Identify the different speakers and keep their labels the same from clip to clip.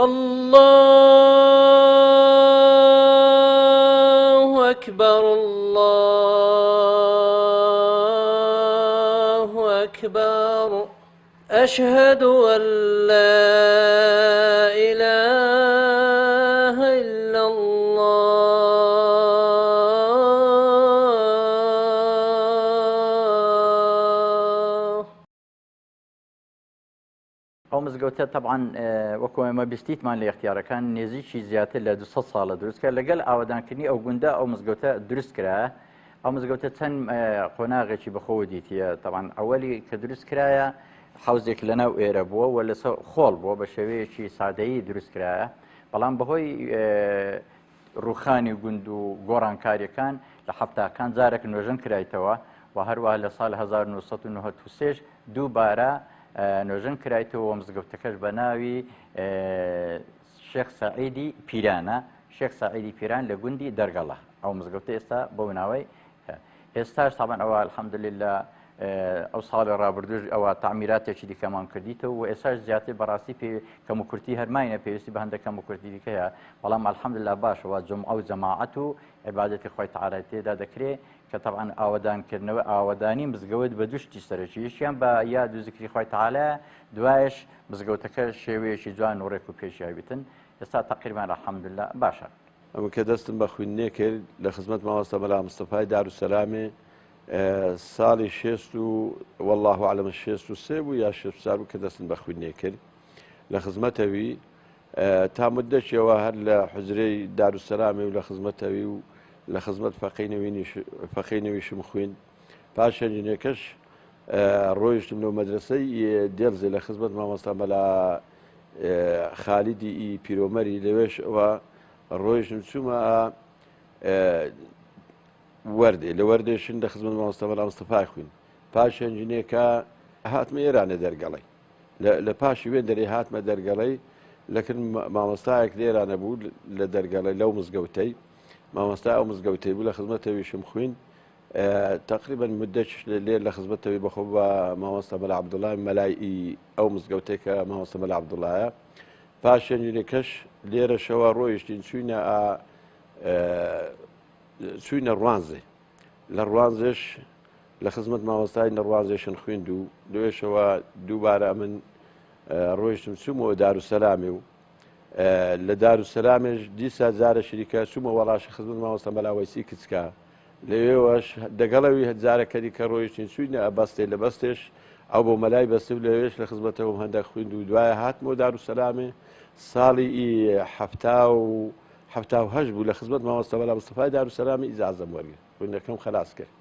Speaker 1: اللە اکبر اللە اکبر اشهد ان لا اله الا اللە.
Speaker 2: ئەو مزگەوتە تەبعەن وەکو ئێمە بیستیتمان لە ئیختیارەکان نێزیکی زیاتر لە 200 ساڵە دروست کرا لەگەل ئاوەدانکردنی ئەو گوندە ئەو مزگەوتە دروست کرا ئەو مزگەوتە چەند قۆناغێکی بەخۆوە دیتیە تەبعەن ئەوەلی کە دروست کرایە حەوزێک لەناو ئێرە بووە و لەسەر خۆڵ بووە بە شێوەیەکی سادەیی دروست کرایە بەڵام بەهۆی ڕووخانی گوند و گۆڕانکاریەکان لە حەفتاکان جارێک نۆژەن کرایتەوە و هەروەها لە ساڵ 1993 دووبارە نۆژەن کرایتەوە و مزگەوتەکەش بە ناوی شێخ سەعیدی پیرانە شێخ سەعیدی پیران لە گوندی دەرگەڵە ئەو مزگەوتە ئێستا بەو ناوەی ئێستاش تاوان ئەوە الحەمدللە ئەو ساڵی ڕابردوش ئەوە تعمیراتێکی دیکەمان کردیتەوە و ئێساش زیاتر بەڕاستی پێ کەم و کورتی هەرماینە پێویستی بە هەندێک کەم و کورتی دیکەیە بەڵام الحەمدللە باشەوە جومعە و جەماعەت و عیبادەتی خۆی تەعالی تێدا دەکرێ کە تەبعەن ئاوەدانکردنەوە ئاوەدانی مزگەوت بە دوو شتی سەرەکی یەکیان بە یاد و زیکری خوای تەعالا دوایش مزگەوتەکە شێوەیەکی جوان و ڕێک و پێکی هەبیتن ئێستا تەقریبان الحمدللە باشە.
Speaker 3: ئەمن کە دەستم بە خویندنێ کرد لە خزمەت مامۆستا مەلا مستەفای دارالسەلامێ ساڵی شێست و والله اعلم 63 بوو یا 64 بوو کە دەستم بە خویندنێ کرد لە خزمەتەوی تا مدەکیەوە هەر لە حجرەی دارالسەلامێ و لە خزمەتەوی و لە خزمەت فەقەی نەویشم خویند پاش هەنجینەکەش ڕۆیشتم لەو مەدرسەی دێڵزێ لە خزمەت مامۆستا مەلا خالیدی ئی پیرۆمەری لەوێش ئەوە ڕۆیشتم چوومە وەردێ لە وەردێشن لە خزمەت مامۆستا مەلا مستەفای خوین پاش هەنجینێکە هاتمە ئێرانە دەرگەڵی لە پاشی وێن دەرێ هاتمە دەرگەڵی لەکن مامۆستایەک لێرانە بوو لە دەرگەڵی لەو مزگەوتەی مامۆستا ئەو مزگەوتەی بوو لە خزمەتەویشم خوین تقریبا مدەش لێ لە خزمەتەوەی بەخۆ بە مامۆستا مەلا عەبدوڵای مەلای ئەو مزگەوتەی کە مامۆستا مەلا عەبدوڵایە پاش شوێنەکەش لێرەشەوە ڕۆیشتین چوینە چوینە ڕوانزێ لە ڕوانزێش لە خزمەت مامۆستای لە ڕوانزێشن خوێند و لەوێشەوە دووبارە من ڕۆیشتم چوومەوە دارالسەلامێ و لە دارالسەلامێش دیسا جارە شریکە چوومە وەڵاشی خزمەت مامۆستا مەلا وەیسی کچکە لەوێوەش دەگەڵەوی جارەکە دیکە ڕۆیشتین چووینە بەستێ لە بەستێش ئەو بۆ مەلای بەستێ و لەوێش لە خزمەتەوەم هەندێک خویند و دوایە هاتمەوە دارالسەلامێ ساڵی 78 بوو لە خزمەت مامۆستا مەلا مستەفای دارالسەلامی ئیجازەم وەرگرت خویندنەکەم خەلاس کرد.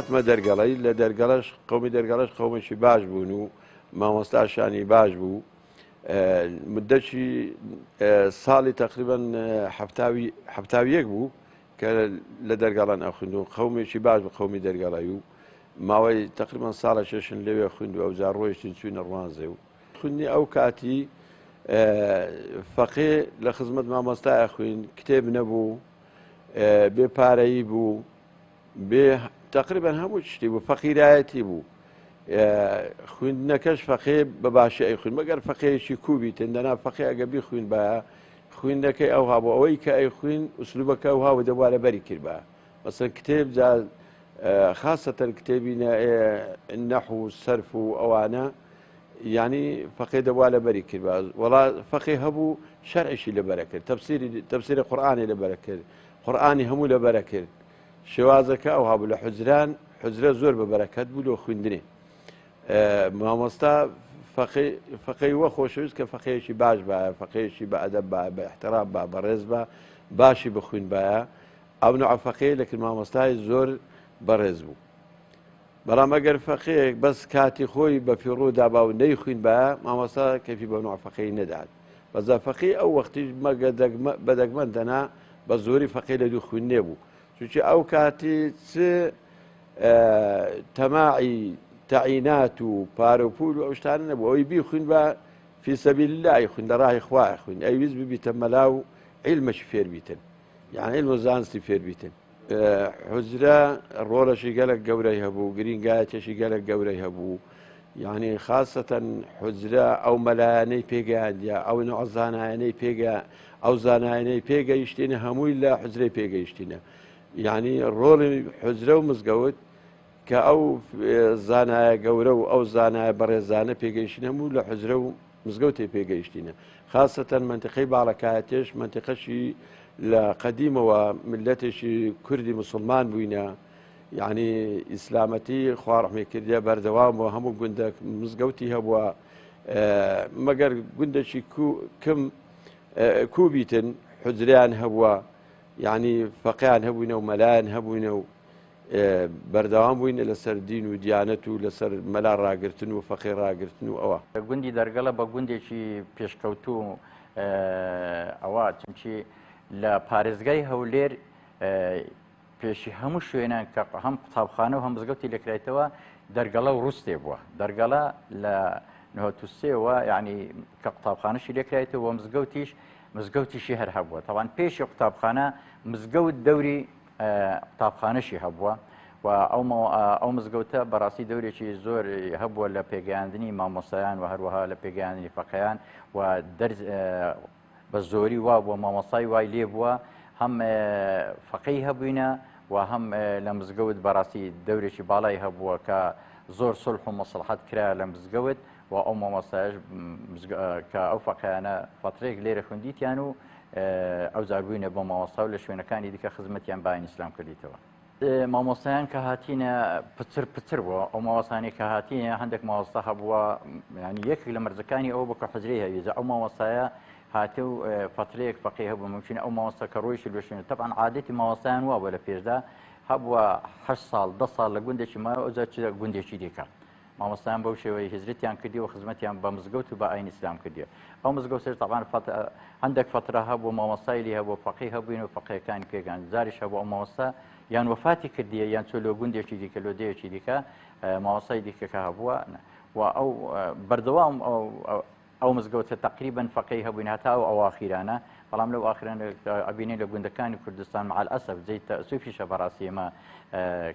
Speaker 3: هاتمە دەرگەڵی لە دەرگەڵش قومی دەرگەڵش قومێکی باش بوون و مامۆستاشانی باش بوو مدەکی ساڵی تقریبا 71 بوو کە لە دەرگەڵان ئەخوند و قومێکی باش بوو قومی دەرگەڵی و ماوەی تقریبا ساڵە شەشن لەوێ خوند و ئەوجا ڕۆیشتین چوینە ڕوانزێ و خوندنی ئەو کاتی فەقێ لە خزمەت مامۆستا ئەخوین کتێب نەبوو بێ پارەیی بوو بێ تقریبا هەموو شتی بوو فەقیرایەتی بوو خوێندنەکەش فەقێ بە باشی ئەی خوین مەگەر فەقەیەکی کوبی تندەنا فەقێ ئەگە بیخوین باە خویندنەکەی ئەوها بوو ئەوەی کە ئەیخوین ئوسلوبەکە ئەوها بوو دەبوا لەبەری کردبا مەسەن کتێب جا خاصەتەن کتێبی نەحو و سەرف و ئەوانە یعنی فەقێ دەبوا لەبەری کردبا وەڵا فەقێ هەبوو شەرعیشی لەبەرە کرد تەفسیری تەفسیری قورئانی لەبەرە کرد قورئانی هەموو لەبەرە کرد شێوازەکە ئەوها بوو لە حوجران حوجرە زۆر بە بەرەکەت بوو لۆ خویندنێ مامۆستا فەقێی وە خۆشەویست کە فەقێیەکی باش بایە فەقێیەکی بە ئەدەب با بە احترام با بەڕێز بە باشی بخوین باە ئەو نوع فەقێ لە کرد مامۆستای زۆر بەڕێز بوو بەڵام ئەگەر فەقێک بەس کاتی خۆی بە فیڕۆ دابا و نەیخوین بە مامۆستا کەفی بە نوع فەقێی نەدات بەزا فەقی ئەو وەختیش مەگە بە دەگمەن دەنا بە زۆری فەقێ لە دوو خوێندنێ بوو چونکی ئەو کاتی چ تەماعی تەعینات و پارە و پول و ئەو شتانە نەبوو ئەوەی بیخوین بە فی سەبیل الله ئەیخوین لە ڕاهی خوا ئەخوین ئەیویست ببیتە مەلا و عیلمەکی فێر بیتن یان عیلم و زانستی فێر بیتن حوجرە ڕۆڵەشی گەلک گەورەی هەبوو گرینگایەتێکی گەلک گەورەی هەبوو یعنی خاصەتەن حوجرە ئەو مەلایانەی پێگەیاندیا ئەو نوع زانایانەی پێگە ئەو زانایانەی پێگەیشتینە هەمووی لە حوجرەی پێگەیشتینە یعنی ڕۆڵی حوجرە و مزگەوت کە ئەو زانایە گەورە و ئەو زانایە بەڕێزانە پێگەیشتینە هەموو لە حوجرە و مزگەوتێ پێگەیشتینە خاصەتەن مەنتیقەی باڵەکایەتێش مەنتیقەشی لە قەدیمەوە ملەتێکی کوردی مسلمان بووینە یعنی ئیسلامەتی خوا ڕەحمی کردیە بەردەوام بووە هەموو گوندەک مزگەوتی هەبووە مەگەر گوندێکی کم کوبیتن حجریان هەبووە یعنی فەقیان هەبووینە و مەلایان هەبووینە و بەردەوام بووینە لەسەر دین و دیانەت و لەسەر مەلا ڕاگرتن و فەقێ ڕاگرتن و ئەوە.
Speaker 2: گوندی دەرگەڵە بە گوندێکی پێشکەوتوو ئەوە چونکی لە پارێزگای هەولێر پێشی هەموو شوێنان کە هەم قوتابخانە و هەم مزگەوتی لێکرایتەوە دەرگەڵە و ڕوستێ بووە دەرگەڵە لە نهتوسێوە یعنی کە قوتابخانەشی لێکرایتەوە مزگەوتیش مزگەوتیشی هەر هەبووە تاوان پێشی قوتابخانە مزگەوت دەوری قوتابخانەشی هەبووە و ئەو مزگەوتە بەڕاستی دەورێکی زۆر هەبووە لە پێگەیاندنی مامۆستایان و هەروەها لە پێگەیاندنی فەقیان و دەرز بە زۆری وا بووە مامۆستای وای لێ بووە هەم فەقەی هەبووینە و هەم لە مزگەوت بەڕاستی دەورێکی باڵای هەبووە کە زۆر سڵح و مەسڵحەت کرا لە مزگەوت و ئەو مامۆستایش کە ئەو فەقیانە فترێک لێرە خوندیتیان و ئەوجار بووینە بۆ مامۆستا و لە شوێنەکانی دیکە خزمەتیان بە ئاین ئیسلام کردیتەوە. مامۆستایان کە هاتینە پچر پچر بووە ئەو مامۆستانی کە هاتینە هەندێک مامۆستا هەبووە ینی یەکێک لە مەرجەکانی ئەوە بۆ کە حجرەی هەویزە ئەو مامۆستایە هاتێ و فترەیەک فەقی هەبوو ممکنە ئەو مامۆستا کە ڕۆیشی لە شوێن تەبعەن عادەتی مامۆستایان وا بووە لە پێشدا هەبووە 8 ساڵ 10 ساڵ لە گوندێکی مایەوە ئەوجا چ گوندێکی دیکە. مامۆستایان بەو شێوەیە هیجرەتیان کردیە و خزمەتیان بە مزگەوت و بە ئاین ئیسلام کردیە. ئەو مزگەوتەش تەبعەن هەندێک فەترە هەبوو مامۆستای لێ هەبوو فەقی هەبووین و فەقێکانی پێگان جاریش هەبوو ئەو مامۆستا یان وەفاتی کردیە یان چۆ لۆ گوندێکی دیکە لۆ دێیەکی دیکە مامۆستای دیکە کە هەبووە و ئەو بەردەوام ئەو مزگەوتە تەقریبەن فەقێی هەبووین هەتا ئەو ئەواخیرانە، بەڵام لەو ئاخرانە ئەبینین لە گوندەکانی کوردستان مع الاسف جێی تەئسوفیشە بەڕاستی ئێمە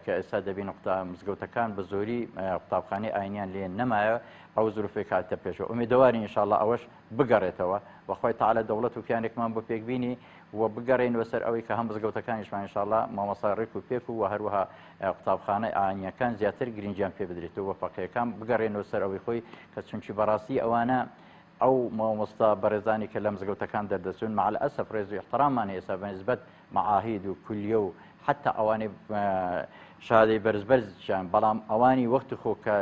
Speaker 2: کە ئێستا دەبین مزگەوتەکان بە زۆری قوتابخانەی ئاینیان لێ نەمایە ئەو زروفێک هاتە پێشەوە ئومێدەوارین ئینشاءاللە ئەوەش بگەڕێتەوە وەخوای تەعالا دەوڵەت و کیانێکمان بۆ پێکبینی و بگەڕێینەوە سەر ئەوەی کە هەم مزگەوتەکانیشمان ئینشاءاللە مامۆستا ڕێک و پێک و هەروەها قوتابخانە ئاینیەکان زیاتر گرنگیان پێ بدرێتەوە و فەقێکان بگەڕێنەوە سەر ئەوەی خۆی کە چونکی بەڕاستی ئەوانە ئەو مامۆستا بەڕێزانی کە لە مزگەوتەکان دەردەچوون مع الاسف ڕێز و احترامان هەیە ئێستا بەنسبەت معاهید و کولیە و حتا ئەوانەی شادەی بەرز بەرزیان بەڵام ئەوانی وەختی خۆ کە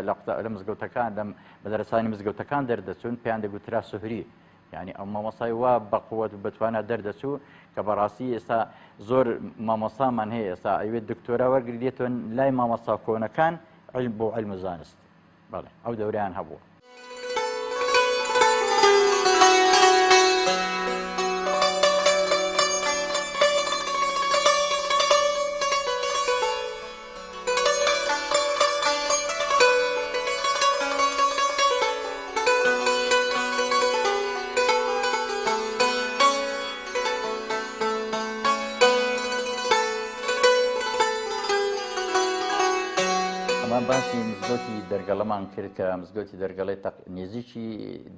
Speaker 2: لە مزگەوتەکان لەم مەدرەسانی مزگەوتەکان دەردەچوون پێیان دەگوترا سوهری یانی ئەو مامۆستای وا بەقوت و بەتوانا دەردەچوو کە بەڕاستی ئێستا زۆر مامۆستامان هەیە ئێستا ئەوێت دکتۆرا وەرگری دێتەوە لای مامۆستا کۆنەکان علم بۆ علم و زانست بەڵێ ئەو دەوریان هەبووە. ئەمان باسی مزگەوتی دەرگەڵەمان کرد کە مزگەوتی دەرگەڵی نزیکی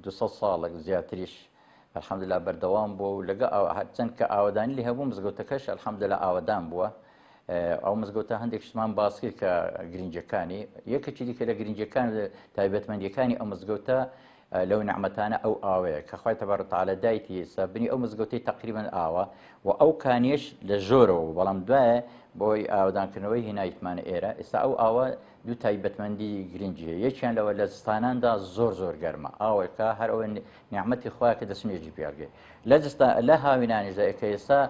Speaker 2: 200 ساڵێک زیاتریش الحمدلله بەردەوام بووە و لەگە هەرچەند کە ئاوەدانی لێ هەبوو مزگەوتەکەش الحمدلله ئاوەدان بووە ئەو مزگەوتە هەندێک شتمان باس کرد کە گرنگەکانی یەکێکی دیکە لە گرنگەکان تایبەتمەندیەکانی ئەو مزگەوتە لەو نعمەتانە ئەو ئاوەیە کە خوای تەبارک وتعالی دایتی ئێستا بنی ئەو مزگەوتەی تقریبا ئاوە و ئەو کانیش لە ژۆرەوە بەڵام دوایە بۆی ئاودانکردنەوەی هینایتمانە ئێرە ئێستا ئەو ئاوە دوو تایبەتمەندی گرنگی هەیە یەکیان لەوە لە زستاناندا زۆر زۆر گەرمە ئاوەکە هەر ئەوە نیعمەتی خوایە کە دەستنوێژی پێگەی لە زستان لە هاوینانیشدا کە ئێستا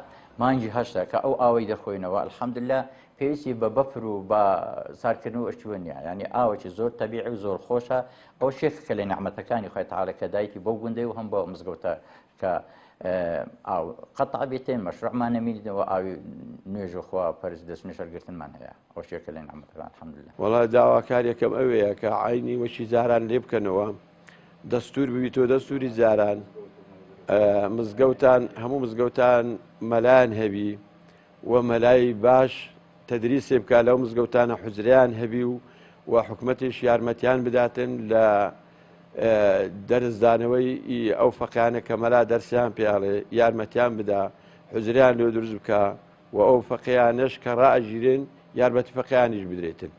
Speaker 2: مانگی هەشتە کە ئەو ئاوەی دەخۆینەوە الحمدلله پێویستی بە بەفر و بە سارکردن و ئەشتوە نییە ینی ئاوەکی زۆر تەبیعی و زۆر خۆشە ئەو شێخ کە لە نعمەتەکانی خۆی تعالی کە دایکی بەو گوندەی و هەم بۆ مزگەوتە کە ئاو قەتع بێتێن مەشروعمان نەمینێتەوە ئاوی نوێژ و خوا پەرست دەست نوێژ هەڵگرتنمان هەیە ئەو شتێکە لە نیعمەتەکان الحمدلله.
Speaker 3: وەڵا داواکاریەکەم ئەوەیە کە عەینی وەکی جاران لێ بکەنەوە دەستور ببیتەوە دەستوری جاران مزگەوتان هەموو مزگەوتان مەلایان هەبی و مەلای باش تەدریسێ بکا لەو مزگەوتانە حوجرەیان هەبی و و حکومەتیش یارمەتیان بداتن لە دەرسدانەوەی ئەو فەقیانە کە مەلا دەرسیان پێ ئەڵێ یارمەتیان بدا حوجرەیان لۆ دروست بکا و ئەو فەقیانەش کە ڕائەگیرێن یارمەتی فەقیانیش بدرێتن.